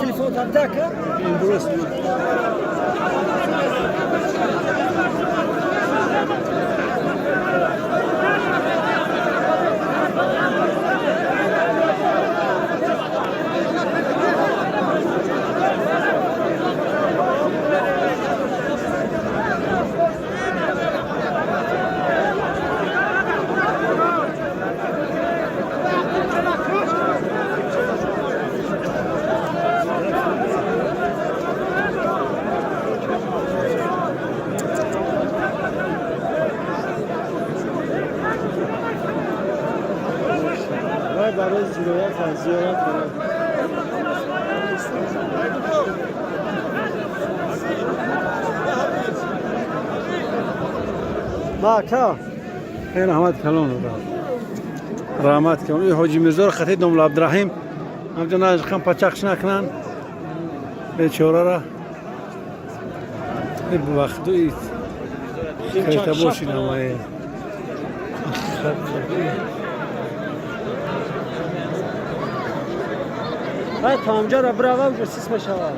Телефон так. Барои зироат зиёрат кунад. Мака Раҳмат калон, раҳмат калон. Ҳоҷи Мирзоро хати домла Абдураҳим ҳамҷо наҷқан пачақш накунанд бечорара. Вақту кайта боши намае. Ай, то ҳамҷаро бирава, уже сис мешавад.